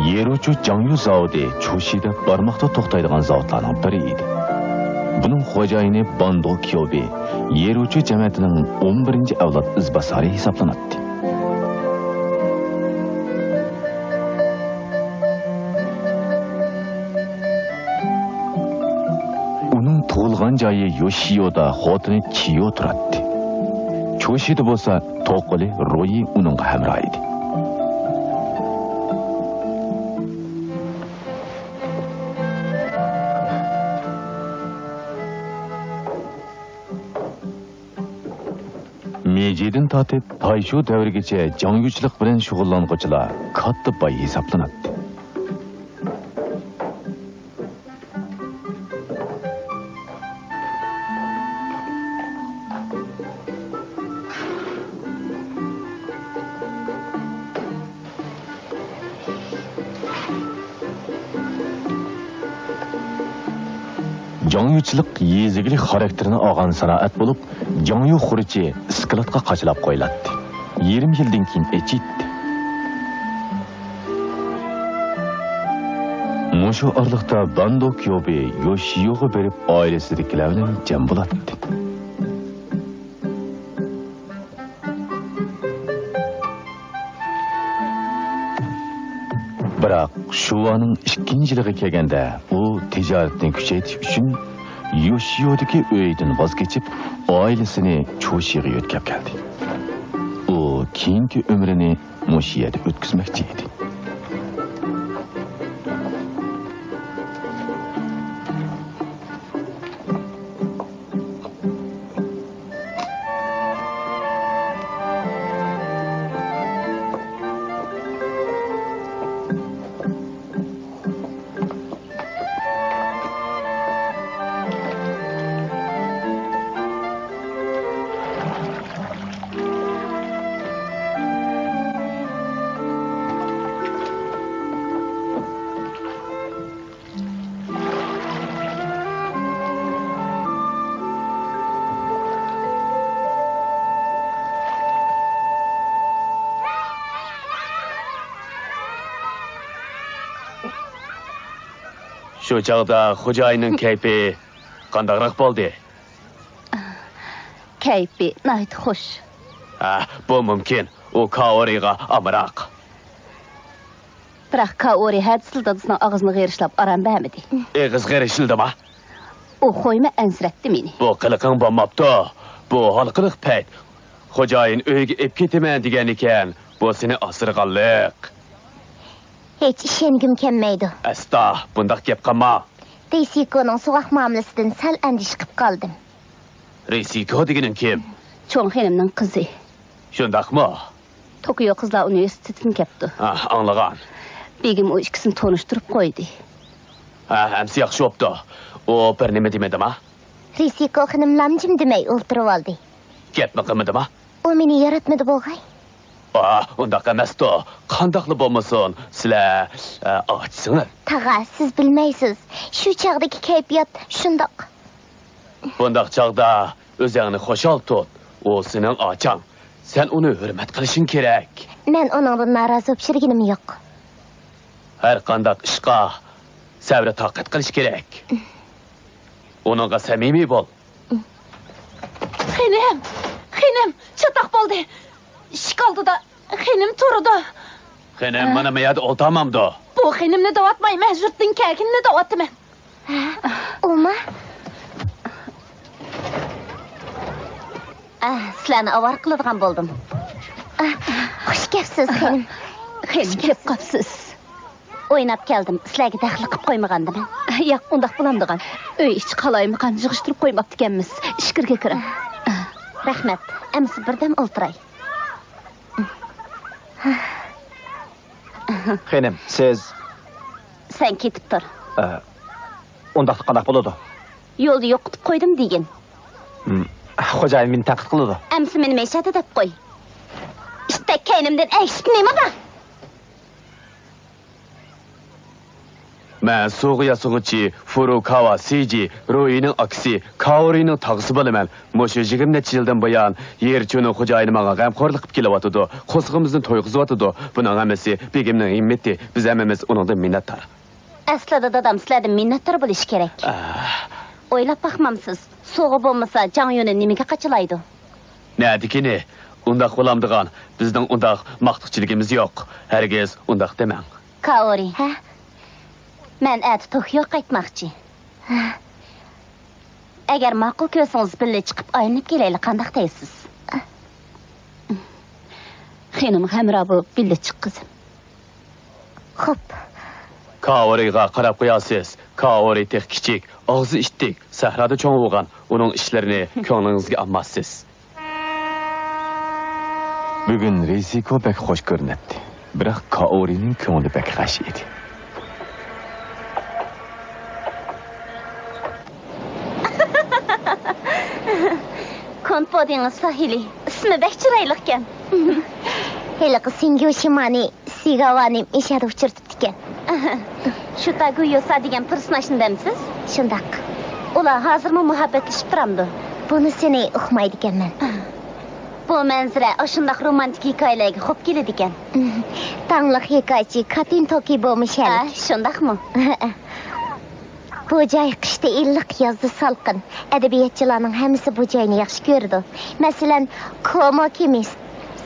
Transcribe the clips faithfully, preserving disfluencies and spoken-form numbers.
يېرۇچۇ جاڭيۇ زاۋۇتى چۇشىدا بارماقتا توختايدىغان زاۋۇتلارنىڭ بىرى ئىدى. بۇنىڭ خوجايىنى باندو كيوبى يېرۇچۇ جەمەتىنىڭ ئون بىرىنچى ئەۋلاد ئىزباسارى ھېسابلىناتتى. ئۇنىڭ تۇغۇلغان جايى يوشىيودا خوتۇنى چىيو تۇراتتى. چۇشىدا بولسا توقىلى رويى ئۇنىڭغا ھەمراھ ئىدى. مېيجىدىن تارتىپ تايشۇ دەۋرىگىچە جاڭيۇچىلىق بىلەن شۇغۇللانغۇچىلار كاتتا باي ھېسابلىناتتى. جاڭيۇچىلىق يېزا ئىگىلىك خاراكتېرىنى ئالغان سانائەت بولۇپ، جاڭيۇ خۇرۇچى ئىسكىلاتقا قاچىلاپ قويۇلاتتى. يېرىم يىلدىن كېيىن ئېچىتتى. مۇشۇ ئارىلىقتا باندو كيوبى يوشىيوغا بېرىپ، ئائىلىسىدىكىلەر بىلەن جەم بولاتتى. بىراق شۇۋانىڭ ئىككىنچى يىلىغا كەلگەندە، ئۇ تىجارىتىنى كۈچەيتىش ئۈچۈن يوشىيودىكى ئۆيىدىن ۋاز كېچىپ، ئائىلىسىنى چۇشىغا يۆتكەپ كەلدى. ئۇ كېيىنكى ئۆمرىنى مۇشۇ يەردە ئۆتكۈزمەكچى ئىدى. شۇ چاغدا خوجايىننىڭ كەيپى قانداقراق بولدى؟ كەيپى ناھايىتى خوش. ھە، بۇ مۇمكىن. ئۇ كائورىغا ئامراق. بىراق كائورى ھەدىسىلا دادىسىنىڭ ئاغزىنى غېرىشلاپ ئارام بەرمىدى. ئېغىز غېرىشلىدىما؟ ئۇ خويمۇ ئەنسىرەتتى مېنى. بۇ قىلىقىڭ بولماپتۇ. بۇ ھالقىلىق پەيت. خوجايىن ئۆيگە ئېلىپ كېتىمەن دېگەنىكەن، بۇ سېنى ئاسرىغانلىق. ھېچ ئىشەنگۈم كەلمەيدۇ. ئەستا، بۇنداق گەپ قىلما. رىسىكونىڭ سوغۇق مۇئامىلىسىدىن سەل ئەندىشە قىپ قالدىم. رىسىكو دېگىنىڭ كىم؟ چوڭ خېنىمنىڭ قىزى. شۇنداقمۇ؟ توكيو قىزلار ئۇنىۋېرسىتېتىدىن كەپتۇ. ھە، ئاڭلىغان. بېگىم ئۇ ئىككىسىنى تونۇشتۇرۇپ قويدى. ھە، ئەمسە ياخشى بوپتۇ. ئۇ بىر نېمە دېمىدىما؟ رىسىكو خېنىم لامجىم دېمەي ئولتۇرۇۋالدى. گەپمۇ قىلمىدىما؟ ئۇ مېنى ياراتمىدى بولغاي. ئا، ئۇنداق ئەمەستۇ. قانداقلا بولمىسۇن، سىلەر، ئا، ئاچىسىڭىز. تاغا، سىز بىلمەيسىز. شۇ چاغدىكى كەيپىيات شۇنداق. بۇنداق چاغدا ئۆزۈڭنى خۇشال تۇت. ئۇ سېنىڭ ئاچاڭ. سەن ئۇنى ھۆرمەت قىلىشىڭ كېرەك. مەن ئۇنىڭدىن نارازى بولۇپ يۈرگىنىم يوق. ھەر قانداق ئىشقا سەۋرى تاقەت قىلىش كېرەك. ئۇنىڭغا سەمىمىي بول. خېنىم! خېنىم! چاتاق بولدى! ئىشىك ئالدىدا خېنىم تۇرىدۇ. خېنىم، ئە، مانا ما يەردە ئولتۇرمامدۇ؟ بۇ خېنىمنى دەۋاتمايمەن، يۇرتتىن كەلگىنىنى دەۋاتىمەن. ھە؟ ئۇما؟ ئە، سىلەرنى ئاۋارە قىلىدىغان بولدۇم. ئە، خۇش كەپسىز، خېنىم. خېنىم، كەپ قاپسىز. ئويناپ كەلدىم، سىلەرگە دەخلى قىپ قويمىغاندىمەن. ياق، ئۇنداق بولامدىغان. ئۆي ئىچى قالايمىقان يىغىشتۇرۇپ قويماپتىكەنمىز. ئىچكىرىگە كىرىڭ. رەھمەت، ئەمسە بىردەم ئولتۇراي. خېنىم، سىز. سەن كېتىپ تۇر. ئە، ئۇنداقتا قانداق بولىدۇ؟ يولدا يوقىتىپ قويدۇم دېگىن. ھىم، خوجايىن مېنى تەنقىد قىلىدۇ. ئەمسە مېنى مەشەدە دەپ قوي. ئىتتەك كەينىمدىن ئەگىشىپ نېمە بار؟ مەن سۇغا ياسىغۇچى فۇرۇكاۋا سېيجى، رويىنىڭ ئاكىسى، كائورىنىڭ تاغىسى بولىمەن. مۇشۇ يىگىرمە نەچچە يىلدىن بۇيان، يېرچۇنىڭ خوجايىنى ماڭا غەمخورلۇق قىلىپ كېلىۋاتىدۇ. قورسىقىمىزنى تويغۇزۇۋاتىدۇ. بۇنىڭ ھەممىسى بېگىمنىڭ ھىممىتى. بىز ھەممىمىز ئۇنىڭدىن مىننەتدار. ئەسلىدە دادام سىلەردىن مىننەتدار بولۇشى كېرەك. ئاھ. ئويلاپ باقمامسىز؟ سۇغا بولمىسا، جاڭ يۈنى نېمىگە قاچىلايدۇ؟ نەدىكىنى؟ ئۇنداق بولامدىغان، بىزنىڭ ئۇنداق ماختىچىلىكىمىز يوق. ھەرگىز ئۇنداق دېمەڭ. كائورى. ھە؟ مەن ئەتە توكيوغا قايتماقچى. ھە. ئەگەر ماقۇل كۆرسىڭىز، بىللە چىقىپ ئايلىنىپ كېلەيلى، قانداق دەيسىز؟ خېنىمغا ھەمراھ بولۇپ بىللە چىق، قىزىم. خوپ. كائورىغا قاراپ قويارسىز. كائورى تېخى كىچىك، ئاغزى ئىتتىك، سەھرادا چوڭ بولغان. ئۇنىڭ ئىشلىرىنى كۆڭلىڭىزگە ئالماسسىز. بۈگۈن رىزىكو بەك خۇش كۆرۈنەتتى. بىراق كائورىنىڭ كۆڭلى بەك غەش ئىدى. كونپودىڭىز ساھىلى، ئىسمى بەك چىرايلىقكەن. ھېلىقى سىنگيۇشىمانى سىگاۋانى مىشەدە ئۇچرىتىپتىكەن. شۇتاگۇ يوسا دېگەن پېرسوناژنى دەمسىز؟ شۇنداق. ئۇلار ھازىرمۇ مۇھەببەتلىشىپ تۇرامدۇ؟ بۇنىسىنى ئۇقمايدىكەنمەن. بۇ مەنزىرە ئاشۇنداق رومانتىك ھېكايىلەرگە خوپ كېلىدىكەن. تاڭلىق ھېكايىچى كاتىن توكى بولمىشەل. ھە، شۇنداقمۇ؟ بۇ جاي قىشتا ئىللىق، يازدا سالقىن. ئەدەبىياتچىلارنىڭ ھەممىسى بۇ جاينى ياخشى كۆرىدۇ. مەسىلەن، كومو كىمىس،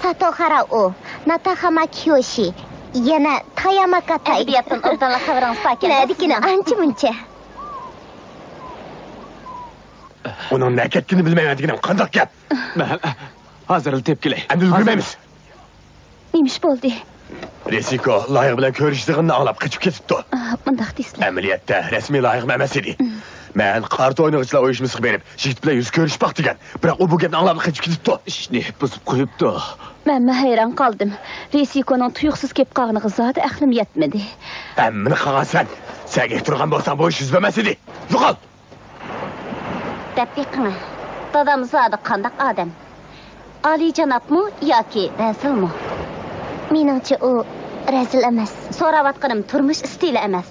ساتو خاراۋۇ، ناتاخاما كىيوشى، يەنە تاياما كاتاي. ئەدەبىياتتىن ئوبدانلا خەۋىرىڭىز باركەن. نەدىكىنى ئانچە-مۇنچە. ئۇنىڭ نە كەتكىنىنى بىلمەيمەن دېگىنىم قانداق گەپ؟ مەن ھازىرلا تېپىپ كېلەي. ئەمدى ئۈلگۈرمەيمىز. نېمە ئىش بولدى؟ رېسىكو لايىق بىلەن كۆرۈشىدىغىنىنى ئاڭلاپ قېچىپ كېتىپتۇ. ئا، مۇنداق دېسىلە. ئەمەلىيەتتە رەسمىي لايىقمۇ ئەمەس ئىدى. مەن قارتا ئوينىغۇچىلار ئۇيۇشمىسىغا بېرىپ، يىگىت بىلەن يۈز كۆرۈشۈپ باق دېگەن. بىراق ئۇ بۇ گەپنى ئاڭلاپلا قېچىپ كېتىپتۇ. ئىشنى بۇزۇپ قويۇپتۇ. مەنمۇ ھەيران قالدىم. رېسىكونىڭ تۇيۇقسىز كېلىپ قالغىنىغا زادى ئەقلىم يەتمىدى. ھەممىنى قىلغان سەن. سەگەك تۇرغان بولساڭ بۇ ئىش يۈز بەرمەس ئىدى. يوقال! دەپ بېقىڭە، دادام زادى قانداق ئادەم؟ ئالىيجانابمۇ ياكى رەزىلمۇ؟ مېنىڭچە، ئۇ رەزىل ئەمەس. سوراۋاتقىنىم تۇرمۇش ئىستىلى ئەمەس.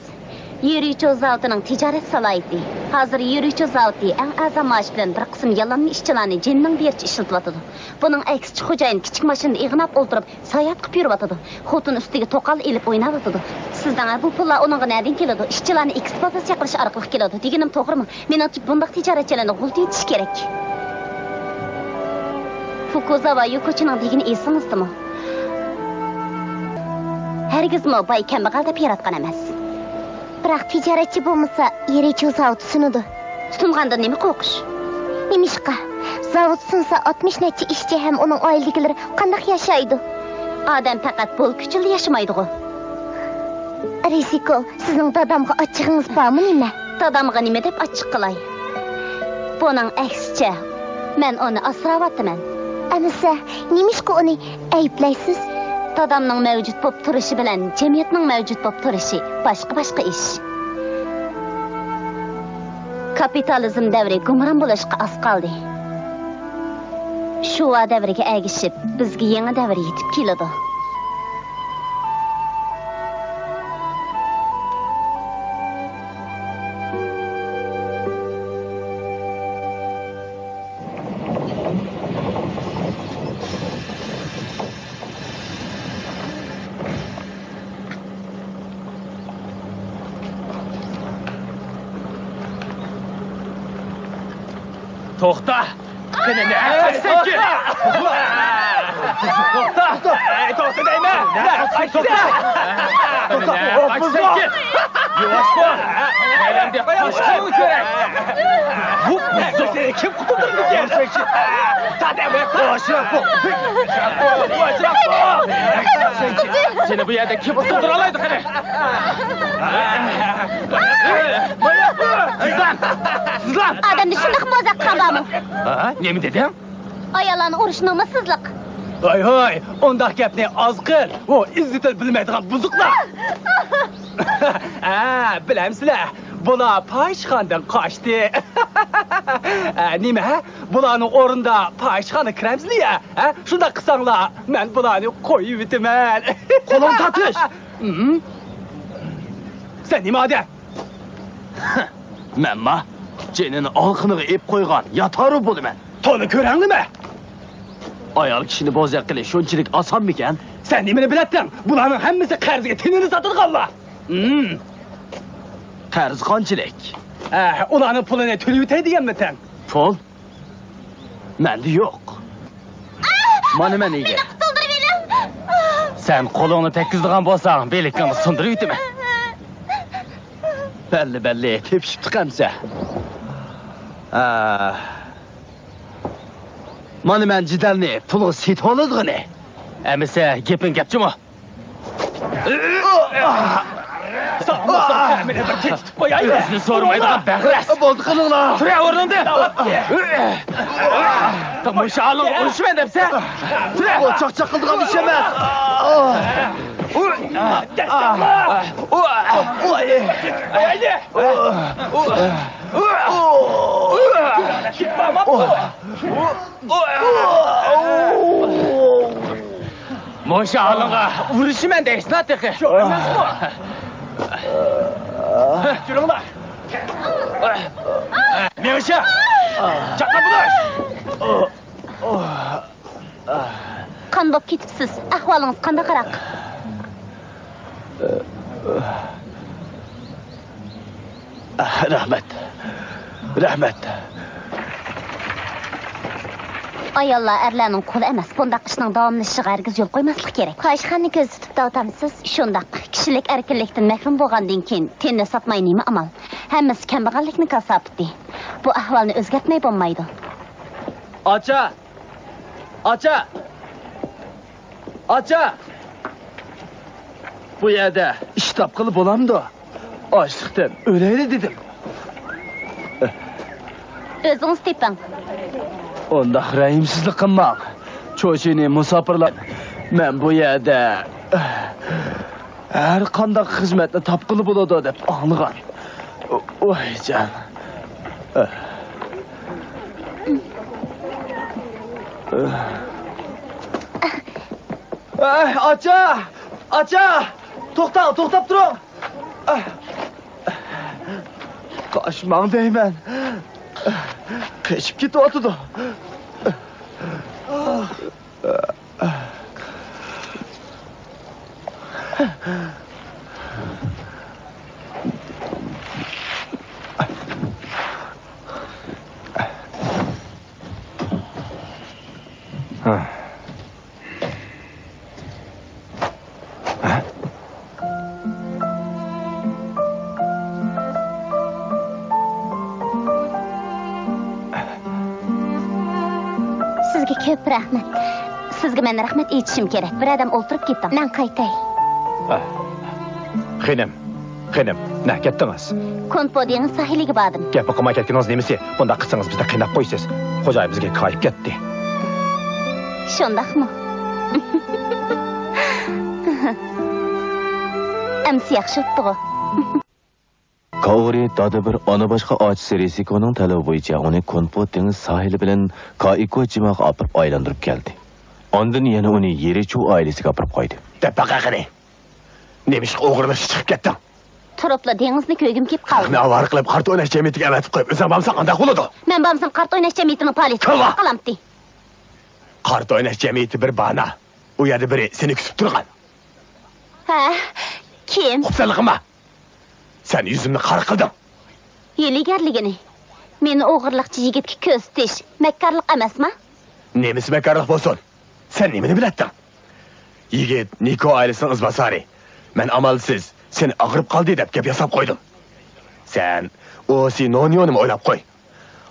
يۈرۈچو زاۋۇتىنىڭ تىجارەت سالاھىيىتى. ھازىر يۈرۈچو زاۋۇتى ئەڭ ئەرزان مائاش بىلەن بىر قىسىم ياللانما ئىشچىلارنى جېنىنىڭ بېرىچە ئىشلىتىۋاتىدۇ. بۇنىڭ ئەكسىچە، خوجايىن كىچىك ماشىنىدا ئىغناپ ئولتۇرۇپ، ساياھەت قىلىپ يۈرۈۋاتىدۇ. خوتۇن ئۈستىگە توقال ئېلىپ ئويناۋاتىدۇ. سىزنىڭ بۇ پۇللار ئۇنىڭغا نەدىن كېلىدۇ؟ ئىشچىلارنى ئېكسپلۇاتاتسىيە قىلىش ئارقىلىق كېلىدۇ. دېگىنىم توغرىمۇ؟ مېنىڭچە، بۇنداق تىجارەتچىلەرنى غۇلجا ئېتىش كېرەك. فۇكۇزاۋا يوكوچىنىڭ دېگىنى ئېسىڭىزدىمۇ؟ ھەرگىزمۇ باي كەمبەغەل دەپ ياراتقان ئەمەس. بىراق تىجارەتچى بولمىسا، يېرىچۇ زاۋۇتى سۇنىدۇ. سۇنغاندىن نېمە قورقۇش؟ نېمىشقا؟ زاۋۇت سۇنسا، ئاتمىش نەچچە ئىشچى ھەم ئۇنىڭ ئائىلىدىكىلەر قانداق ياشايدۇ؟ ئادەم پەقەت بولكا ئۈچۈنلا ياشىمايدىغۇ. رىزىكو، سىزنىڭ دادامغا ئاچچىقىڭىز بارمۇ نېمە؟ دادامغا نېمە دەپ ئاچچىق قىلاي؟ بۇنىڭ ئەكسىچە، مەن ئۇنى ئاسراۋاتىمەن. ئەمىسە، نېمىشقا ئۇنى ئەيىبلەيسىز؟ دادامنىڭ مەۋجۇت بولۇپ تۇرۇشى بىلەن جەمئىيەتنىڭ مەۋجۇت بولۇپ تۇرۇشى باشقا-باشقا ئىش. كاپىتالىزم دەۋرى گۇمران بولۇشقا ئاز قالدى. شۇۋا دەۋرىگە ئەگىشىپ، بىزگە يېڭى دەۋر يېتىپ كېلىدۇ. توختا! قېنى، نەگە قاچىسەنكى؟ توختا! توختا! ئەي، توختا دەيمەن! نەگە قاچىسەنكى؟ توختا! نەگە قاچىسەنكى؟ ياۋاش بول! نەدە قاچىسەنكى؟ بۇ بۇزۇق! سېنى كىم قۇتۇلدۇرىدىكەن؟ سېنى بۇ يەردە كىم قۇتۇلدۇرالايدۇ قېنى؟ سىزلار! سىزلار! ئادەمنى شۇنداق بوزەك قىلغان بارمۇ؟ ھە؟ نېمە دېدىڭ؟ ئاياللارنى ئۇرۇش نومۇسسىزلىق. ھاي ھاي، ئۇنداق گەپنى ئاز قىل. ئۇ ئىززىتىنى بىلمەيدىغان بۇزۇقلار. ھە، بىلەمسىلەر؟ بۇلار پاھىشخانىدىن قاچتى. ھە، نېمە ھە؟ بۇلارنىڭ ئورنىدا پاھىشخانىغا كىرەمسىلەر يا؟ ھە؟ شۇنداق قىلساڭلار، مەن بۇلارنى قويۇۋېتىمەن. قولۇڭنى تارتىش! ھىم؟ سەن نېمە ئادەم؟ مەنما جېنىنى ئالىقىنىغا ئېلىپ قويغان ياتارۇ بولىمەن. تولا كۆرەڭلىمە! ئايال كىشىنى بوزەك قىلىش شۇنچىلىك ئاسانمىكەن؟ سەن نېمىنى بىلەتتىڭ؟ بۇلارنىڭ ھەممىسى قەرزگە تېنىنى ساتىدىغانلار. ھىم. قەرز قانچىلىك؟ ئە، ئۇلارنىڭ پۇلىنى تۆلىۋېتەي دېگەنمىسەن؟ پۇل؟ مەندە يوق. مانا مەن ئىگە. مېنى قۇتۇلدۇرۇۋېلىڭ. سەن قولۇڭنى تەگكۈزىدىغان بولساڭ، بىلىكىڭنى سۇندۇرۇۋېتىمەن. بەللى، بەللى، تېپىشىپتۇق ئەمسە. ھە. مانا مەن جېدەلنى پۇلغا سېتىۋالىدىغىنى. ئەمىسە گېپىڭ گەپ جۇمۇ. ساڭا مۇساپىرمىنى بىر تېتىتىپ قويايلى. ئۆزىنى سورىمايدىغان بەغرەس. بولدى، قىلىڭلار. تۇرە ئورنۇڭدىن. مۇشۇ ھالىڭغا ئۇرۇشىمەن دەپسەن. تۇرە. بۇ چاقچاق قىلىدىغان ئىش ئەمەس. قويايلى. مۇشۇ ھالىڭغا ئۇرۇشىمەن دەيسىنا تېخى. شۇ ئەمەسمۇ؟ يۈرۈڭلار. مېڭىشە! چاتلاپ بولۇش! قان بوپ كېتىپسىز. ئەھۋالىڭىز قانداقراق؟ رەھمەت. رەھمەت. ئاياللار ئەرلەرنىڭ قۇلى ئەمەس، بۇنداق ئىشنىڭ داۋاملىشىشىغا ھەرگىز يول قويماسلىق كېرەك. پاھىشخانىنى كۆزىتىپ توختاۋاتامسىز؟ شۇنداق. كىشىلىك ئەركىنلىكتىن مەھرۇم بولغاندىن كېيىن تېنىنى ساتماي نېمە ئامال؟ ھەممىسى كەمبەغەللىكنىڭ كاساپىتى. بۇ ئەھۋالنى ئۆزگەرتمەي بولمايدۇ. ئاچا! ئاچا! ئاچا! بۇ يەردە ئىش تاپقىلى بولامدۇ؟ ئاچلىقتىن ئۆلەيلى دېدىم. ئۆزىڭىز تېپىڭ. ئۇنداق رەھىمسىزلىك قىلماڭ. چوشىنى مۇساپىرلار. مەن بۇ يەردە ھەر قانداق خىزمەتنى تاپقىلى بولىدۇ دەپ ئاڭلىغان. ۋاي جان. ئەي، ئاچا! ئاچا! توختاڭ، توختاپ تۇرۇڭ! قاچماڭ دەيمەن. قېچىپ كېتىۋاتىدۇ. سىزگە كۆپ رەھمەت. سىزگە مەن رەھمەت ئېيتىشىم كېرەك. بىر ئادەم ئولتۇرۇپ كېتىڭ. مەن قايتاي. ئاھ. خېنىم، خېنىم، نەگە كەتتىڭىز؟ كونپو دېڭىز ساھىلىگە باردىم. گەپمۇ قىلماي كەتكىنىڭىز نېمىسى؟ بۇنداق قىلسىڭىز بىزنى قىيناپ قويىسىز. خوجايىن بىزگە كايىپ كەتتى. شۇنداقمۇ؟ ئەمسە ياخشى ئۆتتىغۇ؟ كائورى دادا بىر ئانا باشقا ئاچىسى رىسىكونىڭ تەلىپى بويىچە ئۇنى كونپو دېڭىز ساھىلى بىلەن كائىكو جىماغا ئاپىرىپ ئايلاندۇرۇپ كەلدى. ئاندىن يەنە ئۇنى يېرىچۇ ئائىلىسىگە ئاپىرىپ قويدى. دەپ باقە قېنى. نېمىشقا ئوغرىلىقچە چىقىپ كەتتىڭ؟ تۇرۇپلا دېڭىزنى كۆرگۈم كېلىپ قالدى. خەقنى ئاۋارە قىلىپ، قارتا ئويناش جەمئىيىتىگە ئەۋەتىپ قويۇپ، ئۆزۈڭ بارمىساڭ قانداق بولىدۇ؟ مەن بارمىسام، قارتا ئويناش جەمئىيىتىنىڭ پائالىيىتى توختاپ قالامتى. قارتا ئويناش جەمئىيىتى بىر بانا. ئۇ يەردە بىرى سېنى كۈتۈپ تۇرغان. ھە؟ كىم؟ خۇپسەنلىك قىلما. سەن يۈزۈمنى قارا قىلدىڭ. ھىيلىگەرلىكىنى، مېنى ئوغرىلىقچە يىگىتكە كۆرسىتىش مەككارلىق ئەمەسما؟ نېمىسى مەككارلىق بولسۇن؟ سەن نېمىنى بىلەتتىڭ؟ يىگىت نىكو ئائىلىسىنىڭ ئىزباسارى. مەن ئامالسىز سېنى ئاغرىپ قالدى دەپ گەپ ياساپ قويدۇم. سەن ئوسى نونيونىمۇ ئويلاپ قوي.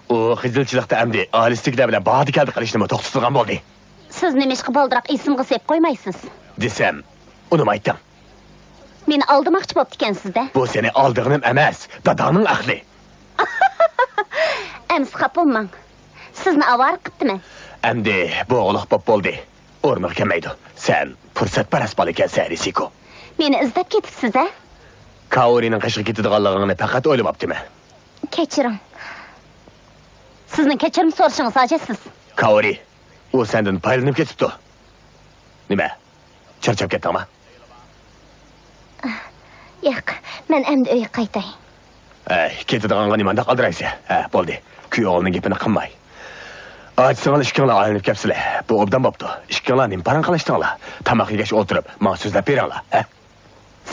ئۇ خىجىلچىلىقتا ئەمدى ئائىلىسىدىكىلەر بىلەن باردى-كەلدى قىلىشنىمۇ توختىتىدىغان بولدى. سىز نېمىشقا بالدۇرراق ئېسىمغا سېلىپ قويمايسىز؟ دېسەم، ئۇنىمايتتىڭ. مېنى ئالدىماقچى بوپتىكەنسىز-دە. بۇ سېنى ئالدىغىنىم ئەمەس، داداڭنىڭ ئەقلى. ئەمسە خاپا بولماڭ. سىزنى ئاۋارە قىپتىمەن. ئەمدى بوغۇلۇق بوپ بولدى. ئورنىغا كەلمەيدۇ. سەن پۇرسەتپەرەس بالا ئىكەنسەن، رىسىكو. مېنى ئىزدەپ كېتىپسىز-ھە؟ كائورىنىڭ قېشىغا كېتىدىغانلىقىڭنى پەقەت ئويلىماپتىمەن. كەچۈرۈڭ. سىزنىڭ كەچۈرۈم سورىشىڭىز ھاجەتسىز. كائورى، ئۇ سەندىن پايدىلىنىپ كېتىپتۇ. نېمە؟ چارچاپ كەتتىڭما؟ ياق، مەن ئەمدى ئۆيگە قايتاي. ئەي، كېتىدىغانغا نېمانداق ئالدىرايسەن؟ ھە، بولدى. كۈيئوغلىنىڭ گېپىنى قىلماي. ئاچا-سىڭىل ئىككىڭلار ئايلىنىپ كەپسىلە. بۇ ئوبدان بوپتۇ. ئىككىڭلار نېمە پاراڭ قىلىشتىڭلار؟ تاماق يېگەچ ئولتۇرۇپ، ماڭا سۆزلەپ بېرىڭلار، ھە؟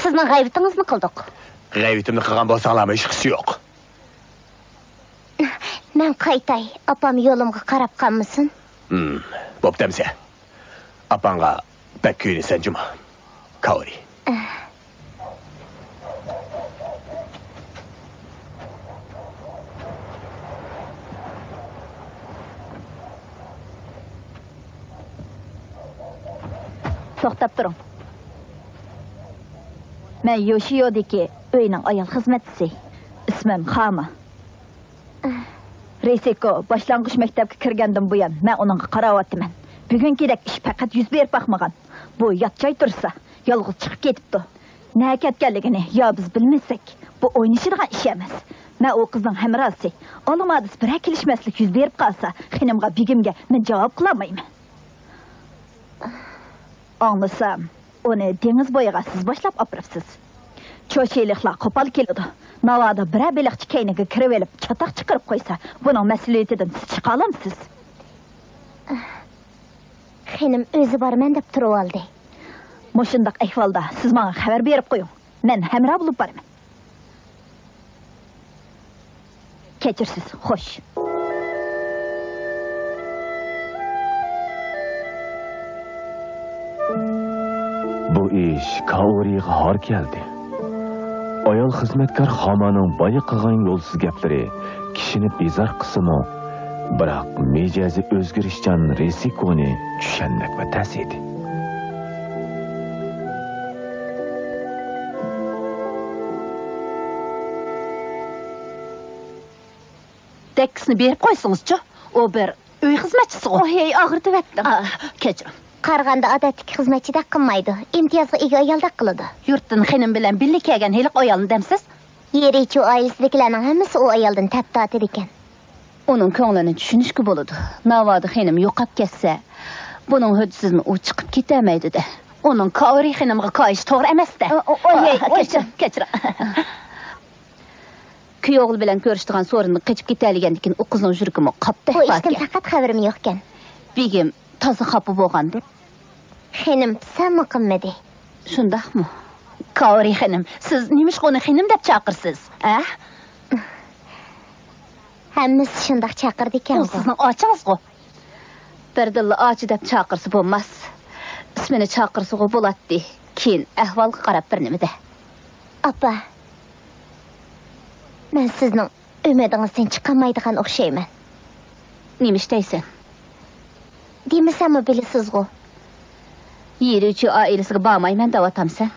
سىزنىڭ غەيۋىتىڭىزنى قىلدۇق. غەيۋىتىمنى قىلغان بولساڭلارمۇ ھېچقىسى يوق. مەن قايتاي، ئاپام يولۇمغا قاراپ قالمىسۇن. ھىم، بوپتۇ ئەمىسە. ئاپاڭغا بەك كۆيۈنىسەن جۇمۇ، كاۋرى. توختاپ تۇرۇڭ. مەن يوشىيودىكى ئۆينىڭ ئايال خىزمەتچىسى. ئىسمىم خاما. رىسىكو باشلانغۇچ مەكتەپكە كىرگەندىن بۇيان، مەن ئۇنىڭغا قاراۋاتىمەن. بۈگۈنكىدەك ئىش پەقەت يۈز بېرىپ باقمىغان. بۇ يات جاي تۇرسا، يالغۇز چىقىپ كېتىپتۇ. نەگە كەتكەنلىكىنى يا بىز بىلمىسەك، بۇ ئوينىشىدىغان ئىش ئەمەس. مەن ئۇ قىزنىڭ ھەمراھىسى. ئالىمادىسى بىرەر كېلىشمەسلىك يۈز بېرىپ قالسا، خېنىمغا، بېگىمگە مەن جاۋاب قىلالمايمەن. ئاڭلىسام، ئۇنى دېڭىز بويىغا سىز باشلاپ ئاپىرىپسىز. چوشىلىقلار قوپال كېلىدۇ. ناۋادا بىرەر بېلىقچى كەينىگە كىرىۋېلىپ، چاتاق چىقىرىپ قويسا، بۇنىڭ مەسئۇلىيىتىدىن سىز چىقالامسىز؟ خېنىم ئۆزى بارىمەن دەپ تۇرۇۋالدى. مۇشۇنداق ئەھۋالدا سىز ماڭا خەۋەر بېرىپ قويۇڭ. مەن ھەمراھ بولۇپ بارىمەن. كەچۈرسىز، خوش. بۇ ئىش كائورىغا ھار كەلدى. ئايال خىزمەتكار خامانىڭ بايا قىلغان يولسىز گەپلىرى كىشىنى بىزار قىلسىمۇ، بىراق مىجەزى ئۆزگىرىشچان رىسىكونى چۈشەنمەكمۇ تەس ئىدى. دەككىسىنى بېرىپ قويسىڭىزچۇ؟ ئۇ بىر ئۆي خىزمەتچىسىغۇ. ئوي، ئاغرىتىۋەتتىڭ. ئا، كەچۈرۈڭ. قارىغاندا ئادەتتىكى خىزمەتچىدەك قىلمايدۇ. ئىمتىيازغا ئىگە ئايالدەك قىلىدۇ. يۇرتتىن خېنىم بىلەن بىللە كەلگەن ھېلىقى ئايالنى دەمسىز؟ يېرىچۇ ئائىلىسىدىكىلەرنىڭ ھەممىسى ئۇ ئايالدىن تەپ تارتىدىكەن. ئۇنىڭ كۆڭلىنى چۈشىنىشكە بولىدۇ. ناۋادا خېنىم يوقاپ كەتسە، بۇنىڭ ھۆددىسىدىن ئۇ چىقىپ كېتەلمەيدۇ-دە. ئۇنىڭ كاۋرى خېنىمغا كايىشى توغرا ئەمەس-دە. ئو، ئو، ئوي، ئا، ئوي، كەچۈرۈڭ، كەچۈرۈڭ. كۈيئوغلى بىلەن كۆرۈشىدىغان سورۇنىدىن قېچىپ كېتەلىگەندىكىن ئۇ قىزنىڭ يۈرىكىمۇ قاپتۇ. بۇ ئىشتىن پەقەت خەۋىرىم يوقكەن. بېگىم تازا خاپا بولغاندۇ. خېنىم سەلمۇ قىلمىدى. شۇنداقمۇ؟ كاۋرى خېنىم، سىز نېمىشقا ئۇنى خېنىم دەپ چاقىرىسىز، ھە؟ ھەممىسى شۇنداق چاقىرىدىكەنغۇ. ئۇ سىزنىڭ ئاچىڭىزغۇ. بىردىنلا ئاچا دەپ چاقىرسا بولماس. ئىسمىنى چاقىرسىغۇ بولاتتى. كېيىن ئەھۋالغا قاراپ بىر نېمە دە. ئاپا، مەن سىزنىڭ ئۈمىدىڭىزدىن چىقالمايدىغان ئوخشايمەن. نېمە ئىش دەيسەن؟ دېمىسەممۇ بىلىسىزغۇ. يىرىچۇ ئائىلىسىگە بارمايمەن دەۋاتامسەن؟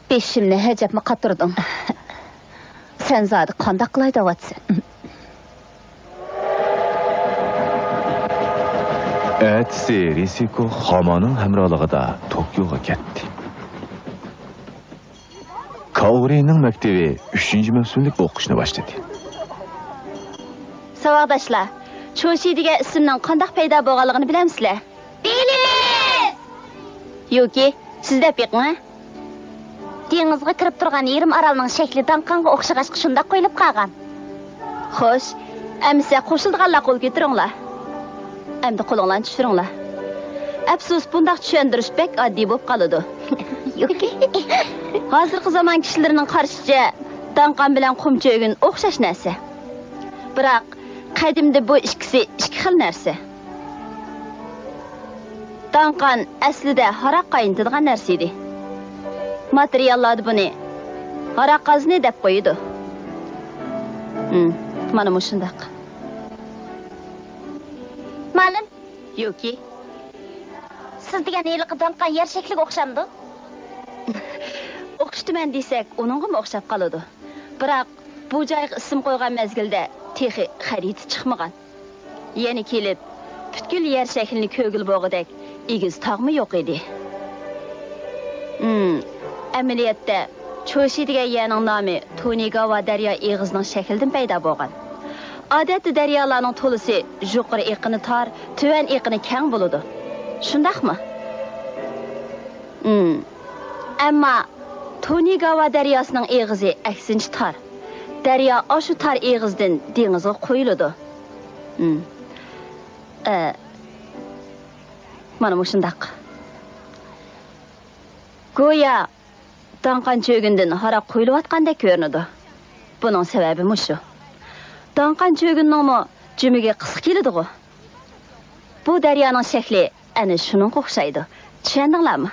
بېشىمنى ھەجەپمۇ قاتۇردۇڭ. سەن زادى قانداق قىلاي دەۋاتىسەن؟ ئەتىسى رىسىكو خامانىڭ ھەمراھلىقىدا توكيوغا كەتتى. كاورىنىڭ مەكتىۋى ئۈچىنچى مەۋسۇملۇق ئوقۇشنى باشلىدى. ساۋاقداشلار، چوشى دېگەن ئىسىمنىڭ قانداق پەيدا بولغانلىقىنى بىلەمسىلەر؟ بىلىمىز! يۇكى، سىز دەپ بېقىڭ، ھە؟ دېڭىزغا كىرىپ تۇرغان يېرىم ئارالنىڭ شەكلى داڭقانغا ئوخشىغاچقا شۇنداق قويۇلۇپ قالغان. خوش، ئەمىسە قوشۇلىدىغانلار قول كۆتۈرۈڭلار. ئەمدى قولۇڭلارنى چۈشۈرۈڭلار. ئەپسۇس، بۇنداق چۈشەندۈرۈش بەك ئاددىي بولۇپ قالىدۇ. يۇكى. ھازىرقى زامان كىشىلىرىنىڭ قارىشىچە، داڭقان بىلەن قۇمچە ئۆگۈن ئوخشاش نەرسە. بىراق، قەدىمدە بۇ ئىككىسى ئىككى خىل نەرسە. داڭقان ئەسلىدە ھاراق قاينىتىدىغان نەرسە ئىدى. ماتېرىياللاردا بۇنى ھاراق قازىنى دەپ قويىدۇ. ھىم، مانا مۇشۇنداق. مۇئەللىم. يۇكى. سىز دېگەن ھېلىقى داڭقان يەر شەكلىگە ئوخشامدۇ؟ ئوخشىتىمەن دېسەك، ئۇنىڭغىمۇ ئوخشاپ قالىدۇ. بىراق، بۇ جايغا ئىسىم قويغان مەزگىلدە تېخى خەرىتە چىقمىغان. يەنە كېلىپ، پۈتكۈل يەر شەكلىنى كۆرگىلى بولغۇدەك ئېگىز تاغمۇ يوق ئىدى. ھىم، ئەمەلىيەتتە، چوشى دېگەن يەرنىڭ نامى تونىگاۋا دەريا ئېغىزىنىڭ شەكلىدىن پەيدا بولغان. ئادەتتە دەريالارنىڭ تولىسى يۇقىرى ئېقىنى تار، تۆۋەن ئېقىنى كەڭ بولىدۇ. شۇنداقمۇ؟ ھىم. ئەمما تونىگاۋا دەرياسىنىڭ ئېغىزى ئەكسىنچە تار. دەريا ئاشۇ تار ئېغىزدىن دېڭىزغا قۇيۇلىدۇ. ھىم. ئە، مانا مۇشۇنداق. گويا داڭقان چۆگۈندىن ھاراق قۇيۇلۇۋاتقاندەك كۆرۈنىدۇ. بۇنىڭ سەۋەبى مۇشۇ. داڭقان چۆگۈننىڭمۇ جۈمۈگى قىسقا كېلىدىغۇ. بۇ دەريانىڭ شەكلى ئەنە شۇنىڭغا ئوخشايدۇ. چۈشەندىڭلارمۇ؟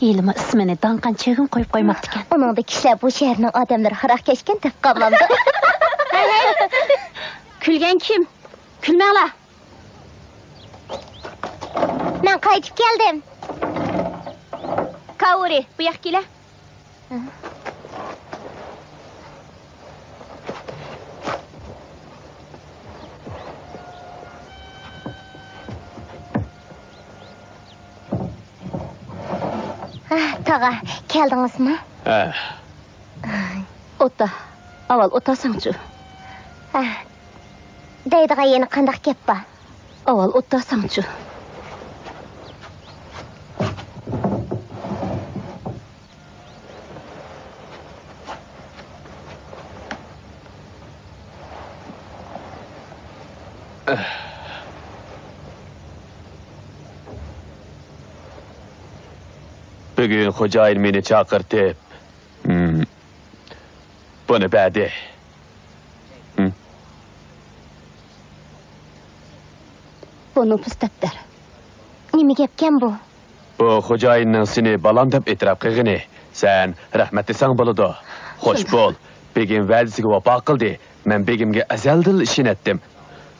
ھېلىمۇ ئىسمىنى داڭقان چۆگۈن قويۇپ قويماپتىكەن. ئۇنىڭدا كىشىلەر بۇ شەھەرنىڭ ئادەملىرى ھاراقكەشكەن دەپ قالمامدۇ؟ ھەي، ھەي! كۈلگەن كىم؟ كۈلمەڭلار! مەن قايتىپ كەلدىم. كاۋۇرى، بۇ ياققا كېلە. ھە، تاغا، كەلدىڭىزمۇ؟ ھە. ئوتا، ئاۋۋال ئوتاساڭچۇ. ھە. دەيدىغان يەنە قانداق گەپ بار؟ ئاۋۋال ئوتاساڭچۇ. بۈگۈن خوجايىن مېنى چاقىرتىپ، ھىم، بۇنى بەردى. ھىم. بۇ نوپۇس دەپتەر. نېمە گەپكەن بۇ؟ بۇ خوجايىننىڭ سېنى بالام دەپ ئېتىراپ قىلغىنى. سەن رەھمەت دېسەڭ بولىدۇ. خوش بول. بېگىم ۋەدىسىگە ۋاپا قىلدى. مەن بېگىمگە ئەزەلدىنلا ئىشىنەتتىم.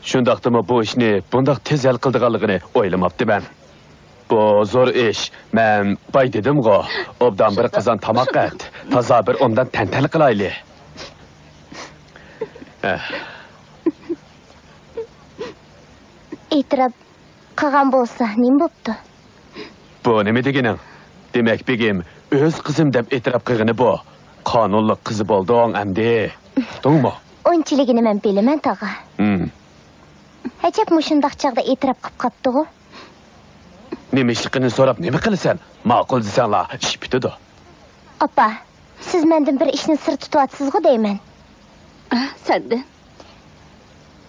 شۇنداقتىمۇ بۇ ئىشنى بۇنداق تېز ھەل قىلىدىغانلىقىنى ئويلىماپتىمەن. بۇ زور ئىش. مەن باي دېدىمغۇ، ئوبدان بىر قازان تاماق ئەت. تازا بىر ئومدان تەنتەنە قىلايلى. ئېتىراپ قىلغان بولسا نېمە بوپتۇ؟ بۇ نېمە دېگىنىڭ؟ دېمەك، بېگىم ئۆز قىزىم دەپ ئېتىراپ قىلغىنى بۇ. قانۇنلۇق قىزى بولدۇڭ ئەمدى. ئۇقتۇڭمۇ؟ ئۇنچىلىكىنى مەن بىلىمەن، تاغا. ھىم. ئەجەب مۇشۇنداق چاغدا ئېتىراپ قىپ قاپتىغۇ. نېمە ئىشلىقىنى سوراپ نېمە قىلىسەن؟ ماقۇل دېسەڭلا، ئىش پۈتىدۇ. ئاپا، سىز مەندىن بىر ئىشنى سىر تۇتۇۋاتىسىزغۇ دەيمەن. ئە، سەندىن؟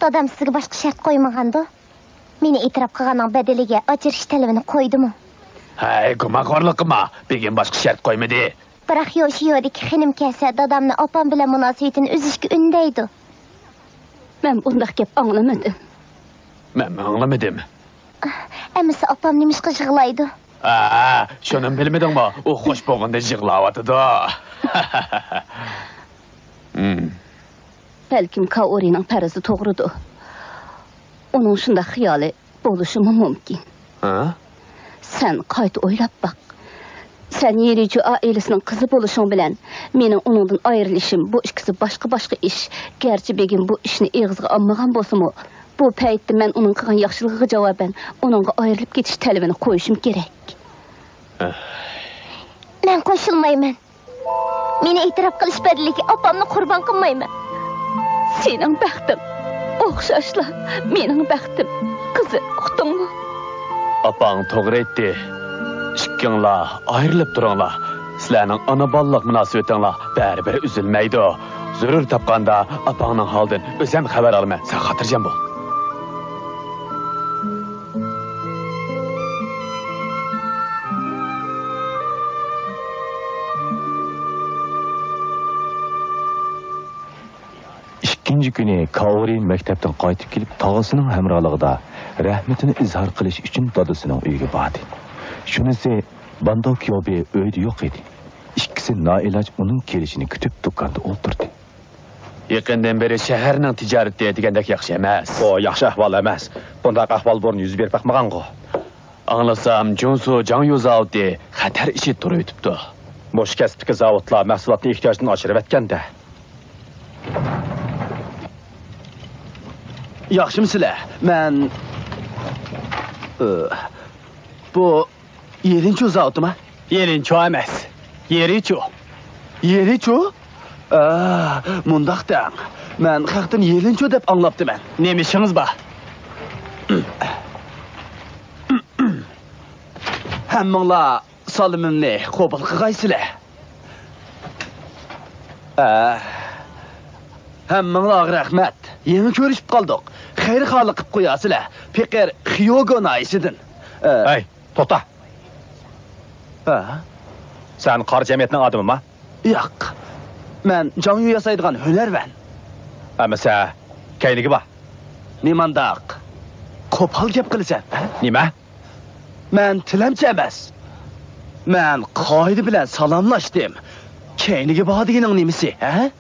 دادام سىزگە باشقا شەرت قويمىغاندۇ؟ مېنى ئېتىراپ قىلغاننىڭ بەدىلىگە ئاجرىشىش تەلىپىنى قويدىمۇ؟ ھەي، گۇمانخورلۇق قىلما، بېگىم باشقا شەرت قويمىدى. بىراق يوشىيودىكى خېنىم كەلسە، دادامنى ئاپام بىلەن مۇناسىۋىتىنى ئۈزۈشكە ئۈندەيدۇ. مەن بۇنداق گەپ ئاڭلىمىدىم. مەنمۇ ئاڭلىمىدىم. ئەمىسە ئاپام نېمىشقا يىغلايدۇ؟ ھە، شۇنىمۇ بىلمىدىڭمۇ؟ ئۇ خوش بولغىنىدىن يىغلاۋاتىدۇ. ھىم. بەلكىم كائورىنىڭ پەرىزى توغرىدۇ. ئۇنىڭ شۇنداق خىيالى بولۇشىمۇ مۇمكىن. ھە؟ سەن قايتا ئويلاپ باق. سەن يېرىچۇ ئائىلىسىنىڭ قىزى بولۇشۇڭ بىلەن، مېنىڭ ئۇنىڭدىن ئايرىلىشىم، بۇ ئىككىسى باشقا-باشقا ئىش. گەرچە بېگىم بۇ ئىشنى ئېغىزغا ئالمىغان بولسىمۇ، بۇ پەيتتە مەن ئۇنىڭ قىلغان ياخشىلىقىغا جاۋابەن ئۇنىڭغا ئايرىلىپ كېتىش تەلىپىنى قويۇشۇم كېرەك. مەن قوشۇلمايمەن. مېنى ئېتىراپ قىلىش بەدىلىگە ئاپامنى قۇربان قىلمايمەن. سېنىڭ بەختىڭ ئوخشاشلا مېنىڭ بەختىم. قىزىم، ئۇقتۇڭمۇ؟ ئاپاڭ توغرا ئېيتتى. ئىككىڭلار ئايرىلىپ تۇرۇڭلار. سىلەرنىڭ ئانا-بالىلىق مۇناسىۋىتىڭلار بەرىبىر ئۈزۈلمەيدۇ. زۆرۈر تاپقاندا ئاپاڭنىڭ ھالىدىن ئۆزۈم خەۋەر ئالىمەن. سەن خاتىرجەم بول. ئىككىنچى كۈنى كائورى مەكتەپتىن قايتىپ كېلىپ، تاغىسىنىڭ ھەمراھلىقىدا رەھمىتىنى ئىزھار قىلىش ئۈچۈن دادىسىنىڭ ئۆيىگە باردى. شۇنىسى، بانداۋ كيوبى ئۆيدە يوق ئىدى. ئىككىسى نائىلاج ئۇنىڭ كېلىشىنى كۈتۈپ، دۇكاندا ئولتۇردى. يېقىندىن بېرى شەھەرنىڭ تىجارىتى دېگەندەك ياخشى ئەمەس. بۇ ياخشى ئەھۋال ئەمەس. بۇنداق ئەھۋال بۇرۇن يۈز بېرىپ باقمىغانغۇ. ئاڭلىسام، جۇنسۇ جاڭيۇ زاۋۇتى خەتەر ئىچىدە تۇرۇۋېتىپتۇ. مۇشۇ كەسىپتىكى زاۋۇتلار مەھسۇلاتنى ئېھتىياجدىن ئاشۇرۇۋەتكەندە. ياخشىمۇ سىلەر؟ مەن، ئى، بۇ يېلىنچۇ زاۋۇتىما؟ يېلىنچۇ ئەمەس، يېرىچۇ. يېرىچۇ؟ ئا، مۇنداق دەڭ. مەن خەقتىن يېلىنچۇ دەپ ئاڭلاپتىمەن. نېمە ئىشىڭىز بار؟ ھەممىڭلار سالىمىمنى قوبۇل قىلغايسىلەر. ھە. ھەممىڭلارغا رەھمەت. يېڭى كۆرۈشۈپ قالدۇق. خەيرخاھلىق قىپ قويارسىلەر. پېقىر خيوگو ناھىيىسىدىن. ئە. ھەي، توختا. ھە؟ سەن قارا جەمئىيەتنىڭ ئادىمىما؟ ياق. مەن جاڭيۇ ياسايدىغان ھۈنەرۋەن. ئەمىسە، كەينىگى بار. نېمانداق قوپال گەپ قىلىسەن، ھە؟ نېمە؟ مەن تىلەمچى ئەمەس. مەن قائىدە بىلەن سالاملاشتىم. كەينىگە بار دېگىنىڭ نېمىسى، ھە؟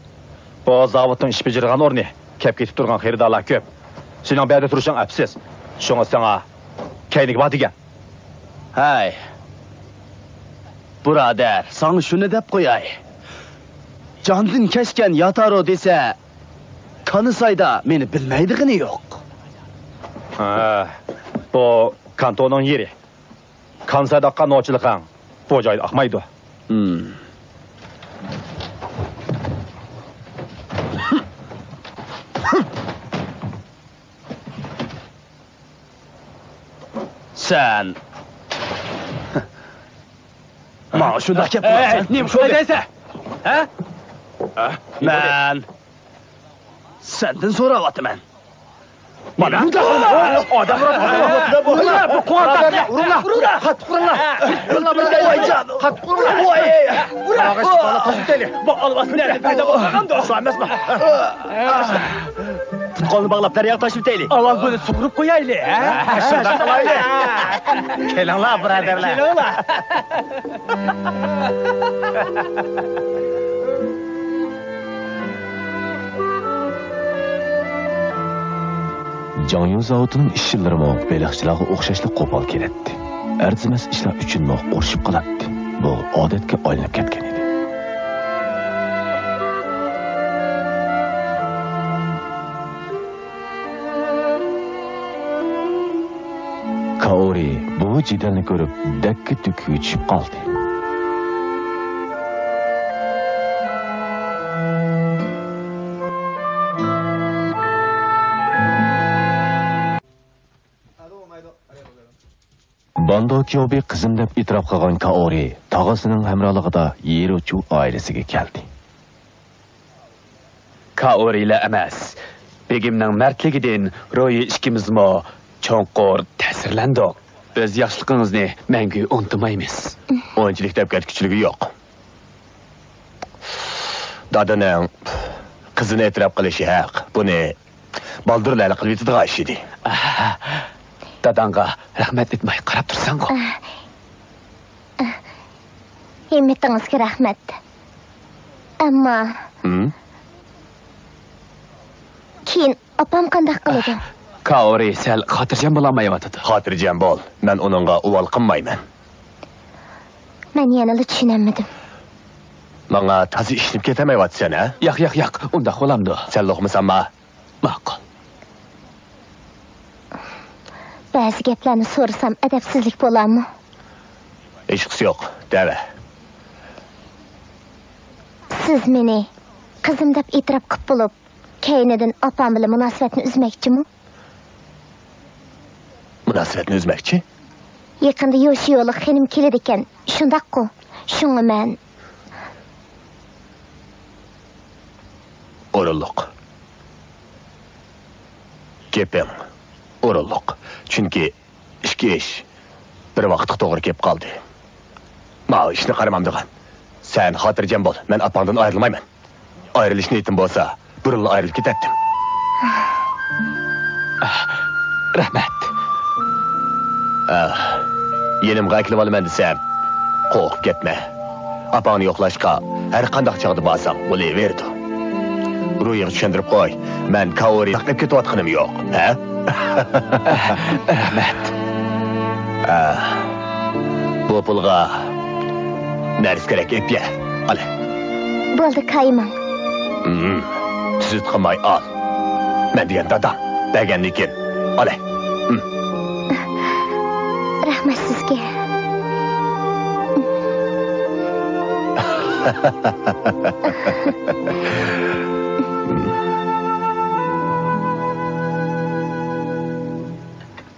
بۇ زاۋۇتنىڭ ئىش بېجىرىدىغان ئورنى. كەپ كېتىپ تۇرغان خېرىدارلار كۆپ. سېنىڭ بۇ يەردە تۇرۇشۇڭ ئەپسىز. شۇڭا ساڭا كەينىگە بار دېگەن. ھەي، بۇرادەر، ساڭا شۇنى دەپ قوياي. جاندىن كەچكەن ياتارو دېسە، كانىسايدا مېنى بىلمەيدىغىنى يوق. ھە، بۇ كانتونىڭ يېرى. كانىسايدا ئاققان نوچىلىقىڭ بۇ جايدا ئاقمايدۇ. ھىم. سەن ماڭا شۇنداق گەپ قىلىسەن. نېمە شۇنداق دەيسەن؟ ھە؟ مەن سەندىن سوراۋاتىمەن. مانا ئادەم ئۇرۇڭلار، بۇ قوڭاق. ئۇرۇڭلار، ئۇرۇڭلار. قاتتىق ئۇرۇڭلار. ئۇرۇڭلار، بۇرادەر. قاتتىق ئۇرۇڭلار. ۋاي. ئۇرۇڭلار. ۋاي. قاراڭغۇ، ئىشىكنى تاشلاپ كېتەيلى. بۇ ئالۋاستىنى ئەدەپ پەيدا بولغاندۇ. شۇ ئەمەسمۇ؟ پۇت-قولنى باغلاپ، دەرياغا تاشلىۋېتەيلى. ئاۋۋال بۇنى سۇغۇرۇپ قويايلى، ھە؟ شۇنداق قىلايلى. كېلىڭلار، بۇرادەرلەر. كېلىڭلار. جاڭيۇ زاۋۇتىنىڭ ئىشچىلىرىمۇ بېلىقچىلارغا ئوخشاشلا قوپال كېلەتتى. ئەرزىمەس ئىشلار ئۈچۈنمۇ ئۇرۇشۇپ قالاتتى. بۇ ئادەتكە ئايلىنىپ كەتكەن ئىدى. كائورى بۇ جېدەلنى كۆرۈپ، دەككە-دۈككىگە چۈشۈپ قالدى. باندو كيوبى قىزىم دەپ ئېتىراپ قىلغان كائورى تاغىسىنىڭ ھەمراھلىقىدا يېروچۇ ئائىلىسىگە كەلدى. كائورىلا ئەمەس، بېگىمنىڭ مەردلىكىدىن رويى ئىككىمىزمۇ چوڭقۇر تەسىرلەندۇق. ئۆز ياخشىلىقىڭىزنى مەڭگۈ ئۇنتۇمايمىز. ئۇنچىلىك دەپ كەتكۈچىلىكى يوق. دادىنىڭ قىزىنى ئېتىراپ قىلىشى ھەق. بۇنى بالدۇرلا ھەل قىلىۋېتىدىغان ئىش ئىدى. ئاھ، داداڭغا رەھمەت ئېيتماي قاراپ تۇرساڭغۇ. ئاھ، ئاھ، ھىممىتىڭىزگە رەھمەت. ئەمما ھىم؟ كېيىن ئاپام قانداق قىلىدۇ؟ كائورى سەل خاتىرجەم بولالمايۋاتىدۇ. خاتىرجەم بول، مەن ئۇنىڭغا ئۇۋال قىلمايمەن. مەن يەنىلا چۈشىنەلمىدىم. ماڭا تازا ئىشىنىپ كېتەلمەيۋاتىسەن، ھە؟ ياق، ياق، ياق، ئۇنداق بولامدۇ؟ سەن لوقمىسانما؟ ماقۇل. بەزى گەپلەرنى سورىسام ئەدەپسىزلىك بولارمۇ؟ ھېچقىسى يوق، دەۋە. سىز مېنى قىزىم دەپ ئېتىراپ قىپ بولۇپ، كەينىدىن ئاپام بىلەن مۇناسىۋەتنى ئۈزمەكچىمۇ؟ مۇناسىۋەتنى ئۈزمەكچى؟ يېقىندا يوشىيولۇق خېنىم كېلىدىكەن، شۇنداققۇ؟ شۇڭا مەن. ئورۇنلۇق. گېپىڭ ئورۇنلۇق. چۈنكى ئىككى ئىش بىر ۋاقىتقا توغرا كېلىپ قالدى. ماۋۇ ئىشنى قارىمامدىغان. سەن خاتىرجەم بول، مەن ئاپاڭدىن ئايرىلمايمەن. ئايرىلىش نىيىتىم بولسا، بۇرۇنلا ئايرىلىپ كېتەتتىم. رەھمەت. ئاھ، يېنىمغا ئەكېلىۋالىمەن دېسەم، قورقۇپ كەتمە. ئاپاڭنى يوقلاشقا ھەر قانداق چاغدا بارساڭ بولۇۋېرىدۇ. رويىغا چۈشەندۈرۈپ قوي، مەن كائورى ساقلاپ كېتىۋاتقىنىم يوق، ھە؟ رەھمەت. ئاھ، بۇ پۇلغا نەرسە كېرەك ئېلىپ يە، ئالە. بولدى، كايىماڭ. ھىم، تۈزۈت قىلماي ئال. مەن دېگەن دادام بەرگەندىن كېيىن ئالە. ھىم. رەھمەت سىزگە.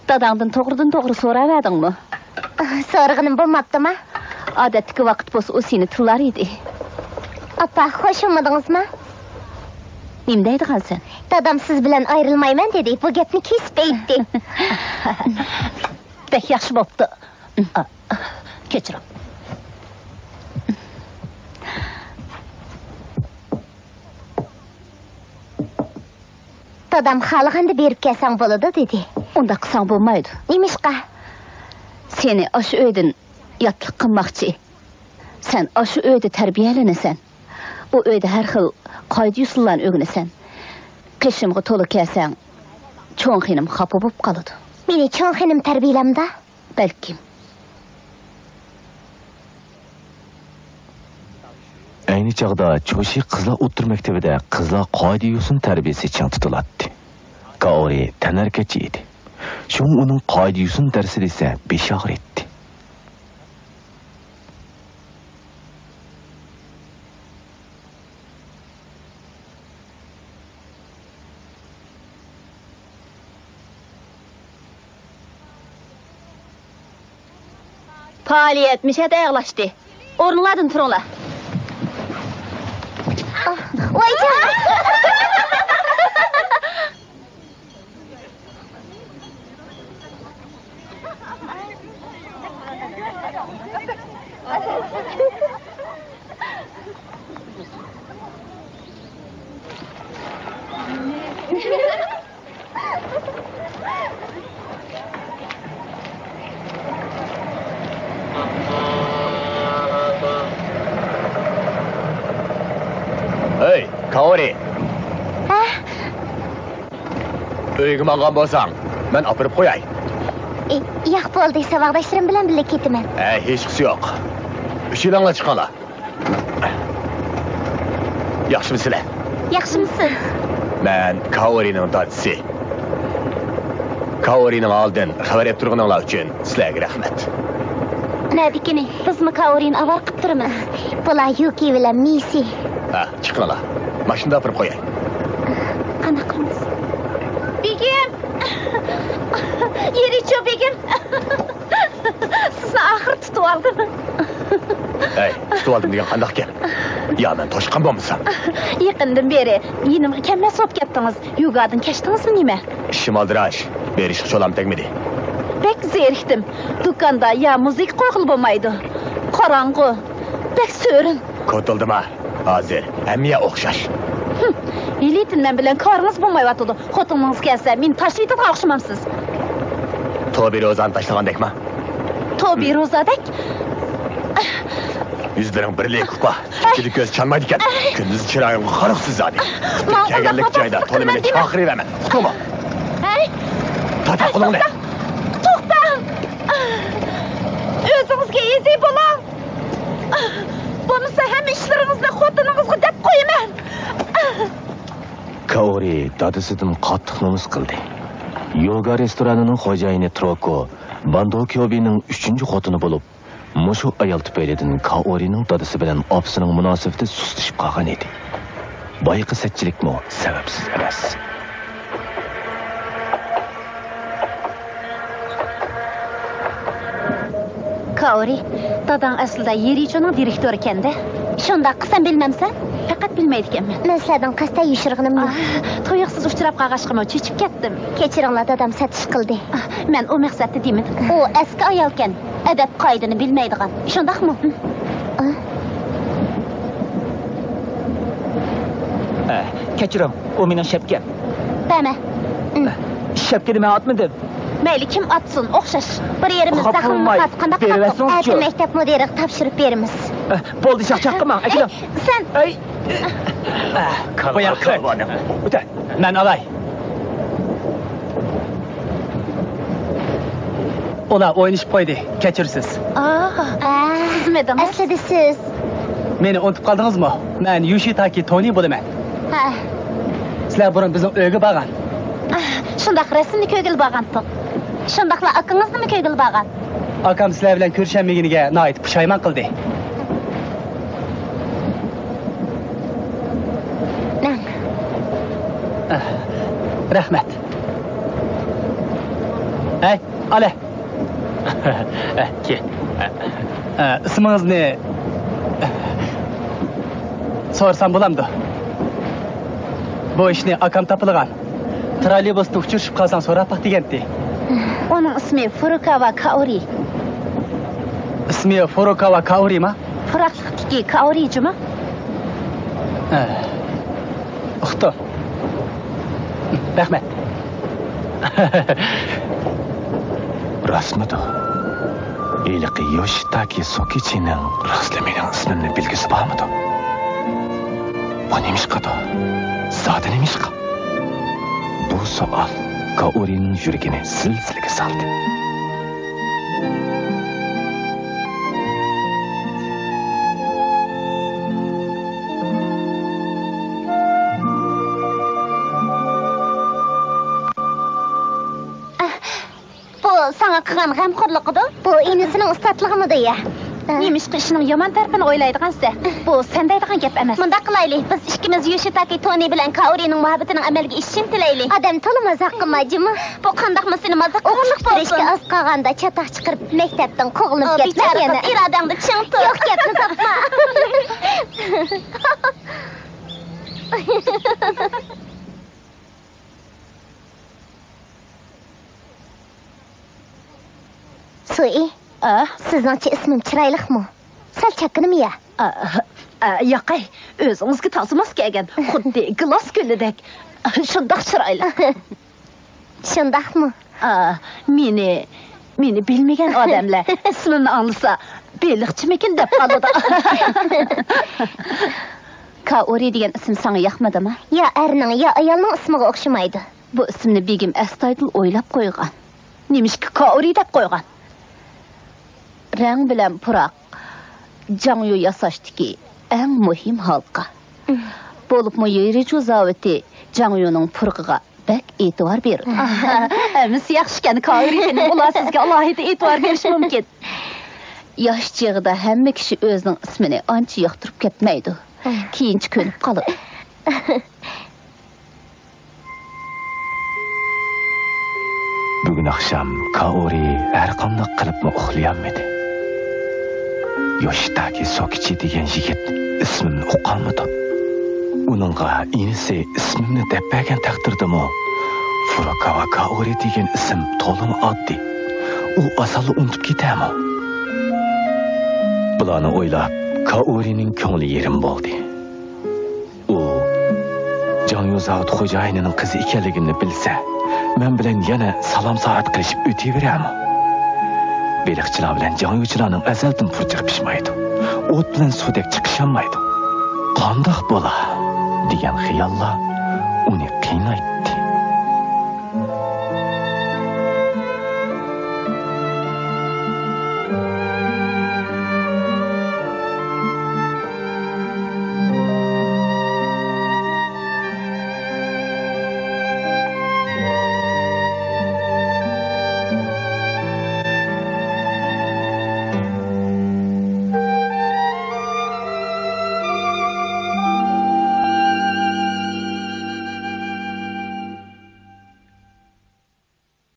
داداڭدىن توغرىدىن توغرا سوراۋەردىڭمۇ؟ سورىغىنىم بولماپتىما؟ ئادەتتىكى ۋاقىت بولسا ئۇ سېنى تىللار ئىدى. ئاپا، خوش بولمىدىڭىزمۇ؟ نېمە دەيدىغانسەن؟ دادام سىز بىلەن ئايرىلمايمەن دېدى. بۇ گەپنى كېسىپ ئېيتتى. بەك ياخشى بوپتۇ. كەچۈرۈڭ. دادام خالىغاندا بېرىپ كەلسەڭ بولىدۇ دېدى. ئۇنداق قىلساڭ بولمايدۇ. نېمىشقا؟ سېنى ئاشۇ ئۆيدىن ياتلىق قىلماقچى. سەن ئاشۇ ئۆيدە تەربىيەلىنىسەن. ئۇ ئۆيدە ھەر خىل قائىدە-يوسۇنلارنى ئۆگىنىسەن. قېشىمغا تولا كەلسەڭ، چوڭ خېنىم خاپا بولۇپ قالىدۇ. مېنى چوڭ خېنىم تەربىيەلەمدا؟ بەلكىم. ئەينى چاغدا چوشى قىزلار ئوتتۇرا مەكتىۋىدە قىزلار قائىدە-يوسۇن تەربىيەسى چىڭ تۇتۇلاتتى. كائورى تەنھەرىكەتچى ئىدى. شۇڭا ئۇنىڭ قائىدە-يوسۇن دەرسى دېسە بېشى ئاغرىيتتى. پائالىيەت مۇشۇ يەردە ئاياغلاشتى. ئورنۇڭلاردىن تۇرۇڭلار. ۋايجان! ھەي، كائورى! ھە؟ ئۆيگە ماڭغان بولساڭ، مەن ئاپىرىپ قوياي. ئى، ياق، بولدى، ساۋاقداشلىرىم بىلەن بىللە كېتىمەن. ھە، ھېچقىسى يوق. ئۈچىلەڭلار چىقىڭلار. ياخشىمۇسىلەر؟ ياخشىمۇسىز؟ مەن كائورىنىڭ دادىسى. كائورىنىڭ ئالدىن خەۋەر ئېلىپ تۇرغىنىڭلار ئۈچۈن سىلەرگە رەھمەت. نەدىكىنى؟ بىزمۇ كائورىنى ئاۋارە قىپ تۇرىمىز. بۇلار يۇكى بىلەن مىسى. ھە، چىقىڭلار. ماشىنىدا ئاپىرىپ قوياي. قانداق قىلىمىز؟ بېگىم! يېرىچۇ بېگىم! سىزنى ئاخىرى تۇتۇۋالدىم. ھەي، تۇتۇۋالدىم دېگەن قانداق گەپ؟ يا مەن توشقان بولمىسام؟ يېقىندىن بېرى يېنىمغا كەلمەس بولۇپ كەتتىڭىز. يوگادىن كەچتىڭىزمۇ نېمە؟ ئىشىم ئالدىراش، بېرىشقا چولام تەگمىدى. بەك زېرىكتىم. دۇكاندا يا مۇزىكا قويغىلى بولمايدۇ. قاراڭغۇ. بەك سۆرۈن. كوتۇلدىما؟ ھازىر ھەممە يەر ئوخشاش. ھىم، ھېلىتىن مەن بىلەن كارىڭىز بولمايۋاتىدۇ. خوتۇنىڭىز كەلسە، مېنى تاشلىۋېتىدىغان ئوخشىمامسىز؟ توبى روزانى تاشلىغاندەكما؟ توبى روزادەك؟ يۈزلىرىڭ بىرلىك ئۇپا. ئىچىدە كۆز چانمايدىكەن. كۈندۈز چىرايىڭغا قارىغۇسىز زادى. ماڭا كەلگەنلىك جايدا تولا مېنى چاقىرىۋەرمە. ئۇقتۇڭمۇ؟ ھەي! تارتىڭ قولۇڭنى. توختاڭ! توختاڭ! ئۆزىڭىزگە ئىزى بولۇڭ! بولمىسا ھەممە ئىشلىرىڭىزنى خوتۇنىڭىزغا دەپ قويىمەن! كائورى دادىسىدىن قاتتىق نومۇس قىلدى. يوگا رېستورانىنىڭ خوجايىنى تروكو باندو كيوبىنىڭ ئۈچىنچى خوتۇنى بولۇپ، مۇشۇ ئايال تۈپەيلىدىن كائورىنىڭ دادىسى بىلەن ئاپىسىنىڭ مۇناسىۋىتى سۇسلىشىپ قالغان ئىدى. بايىقى سەتچىلىكمۇ سەۋەبسىز ئەمەس. كائورى، داداڭ ئەسلىدە يېرىچۇنىڭ دىرېكتورى ئىكەن-دە. شۇنداق، سەن بىلمەمسەن؟ پەقەت بىلمەيدىكەنمەن. مەن سىلەردىن قەستەن يوشۇرغىنىم يوق. ئاھ، تۇيۇقسىز ئۇچراپ قالغاچقىمۇ چۆچۈپ كەتتىم. كەچۈرۈڭلار، دادام سەت ئىش قىلدى. ئاھ، مەن ئۇ مەقسەتتە دېمىدىم. ئۇ ئەسكى ئايالكەن، ئەدەپ-قائىدىنى بىلمەيدىغان. شۇنداقمۇ؟ ئە، كەچۈرۈڭ، ئۇ مېنىڭ شەپكەم. بەرمە. شەپكىنى مەن ئاتمىدىم. مەيلى، كىم ئاتسۇن، ئوخشاش. بىر يېرىمىز زەخىم نۇقاس، قانداق قاتتىق. ئەتە مەكتەپ مۇدىرىغا تاپشۇرۇپ بېرىمىز. ئە، بولدى، چاقچاق قىلماڭ، ئەكېلىڭ. ئەي، سەن. ئەي. قويۇڭ، قويۇڭ. ئۆتە، مەن ئالاي. ئۇلار ئوينىشىپ قويدى، كەچۈرسىز. ئا، سىزمىدىڭىز؟ ئەسلىدە سىز. مېنى ئۇنتۇپ قالدىڭىزمۇ؟ مەن يوشىتاكى تونى بولىمەن. ھە. سىلەر بۇرۇن بىزنىڭ ئۆيگە بارغان. ئا، شۇنداق، رەسىمنى كۆرگىلى بارغانتۇق. شۇنداقلا ئاكىڭىزنىمۇ كۆرگىلى بارغان. ئاكام سىلەر بىلەن كۆرۈشەلمىگىنىگە ناھايىتى پۇشايمان قىلدى. مەن. رەھمەت. ھەي، ئالە. ئىسمىڭىزنى؟ سورىسام بولامدۇ؟ بۇ ئىشنى ئاكام تاپىلىغان. تروللېيبۇستا ئۇچرىشىپ قالساڭ سوراپ باق دېگەنتى. ئۇنىڭ ئىسمى فۇرۇكاۋا كائورى. ئىسمى فۇرۇكاۋا كائورىما؟ پۇراقلىقتىكى كائورى جۇمۇ؟ ھە. ئۇقتۇم. رەھمەت. راستمىدۇ؟ ھېلىقى يوشىتاكى سوكىچىنىڭ راستلا مېنىڭ ئىسمىمنى بىلگۈسى بارمىدۇ؟ بۇ نېمىشقىدۇ؟ زادى نېمىشقا؟ بۇ سوئال كائورىنىڭ يۈرىكىنى زىلزىلىگە سالدى. بۇ ساڭا قىلغان غەمخورلۇقىدۇ؟ بۇ ئىنىسىنىڭ ئۇستازلىقىمىدۇ يا؟ نېمىشقا ئىشنىڭ يامان تەرىپىنى ئويلايدىغانسەن؟ بۇ سەن دەيدىغان گەپ ئەمەس. مۇنداق قىلايلى، بىز ئىككىمىز يوشىتاكى تونى بىلەن كائورىنىڭ مۇھەببىتىنىڭ ئەمەلگە ئېشىشىنى تىلەيلى. ئادەم تولا مازاق قىلماي جىمى. بۇ قانداقمۇ سېنى مازاق قىلغانلىق بولسۇن؟ ئوقۇشقا ئاز قالغاندا چاتاق چىقىرىپ، مەكتەپتىن قوغلىنىپ كەتمە يەنە. ئىرادەڭدە چىڭ تۇر. يوق گەپنى تاپما. سۇئى، ئا؟ سىزنىڭچە ئىسمىم چىرايلىقمۇ؟ سەل چاككىنىمۇ يا؟ ئا، ئا، ياقەي، ئۆزىڭىزگە تازا ماس كەلگەن. خۇددى گىلاس گۈلىدەك. شۇنداق چىرايلىق. شۇنداقمۇ؟ ئا، مېنى، مېنى بىلمىگەن ئادەملەر ئىسمىمنى ئاڭلىسا، بېلىقچىمىكىن دەپ قالىدۇ. كائورى دېگەن ئىسىم ساڭا ياقمىدىما؟ يا ئەرنىڭ، يا ئايالنىڭ ئىسمىغا ئوخشىمايدۇ. بۇ ئىسىمنى بېگىم ئەستايىدىل ئويلاپ قويغان. نېمىشقا كائورى دەپ قويغان؟ رەڭ بىلەن پۇراق جاڭيۇ ياساشتىكى ئەڭ مۇھىم ھالقا. بولۇپمۇ يېرىچۇ زاۋۇتى جاڭيۇنىڭ پۇرىقىغا بەك ئېتىبار بېرىدۇ. ئاھا، ھەممىسى ياخشىكەن، كائورى خېنىم، ئۇلار سىزگە ئالاھىدە ئېتىبار بېرىشى مۇمكىن. ياش چېغىدا ھەممە كىشى ئۆزىنىڭ ئىسمىنى ئانچە ياقتۇرۇپ كەتمەيدۇ. كېيىنچە كۆنۈپ قالىدۇ. بۈگۈن ئاخشام كائورى ھەرقانداق قىلىپمۇ ئۇخلىيالمىدى. يوشىتاكى سوكىچى دېگەن يىگىت ئىسمىمنى ئۇقالمىدۇ. ئۇنىڭغا ئىنىسى ئىسمىمنى دەپ بەرگەن تەقدىردىمۇ، فۇرۇكاۋا كائورى دېگەن ئىسىم تولىمۇ ئاددىي. ئۇ ئاسانلا ئۇنتۇپ كېتەرمۇ؟ بۇلارنى ئويلاپ، كائورىنىڭ كۆڭلى يېرىم بولدى. ئۇ جاڭيۇ زاۋۇت خوجايىنىنىڭ قىزى ئىكەنلىكىمنى بىلسە، مەن بىلەن يەنە سالام-سائەت قىلىشىپ ئۆتۈۋېرەرمۇ؟ بېلىقچىلار بىلەن جاڭيۇچىلارنىڭ ئەزەلدىن پۇرىقى پىشمايدۇ. ئوت بىلەن سۇدەك چىقىشالمايدۇ. قانداق بولا؟ دېگەن خىياللار ئۇنى قىينايتتى.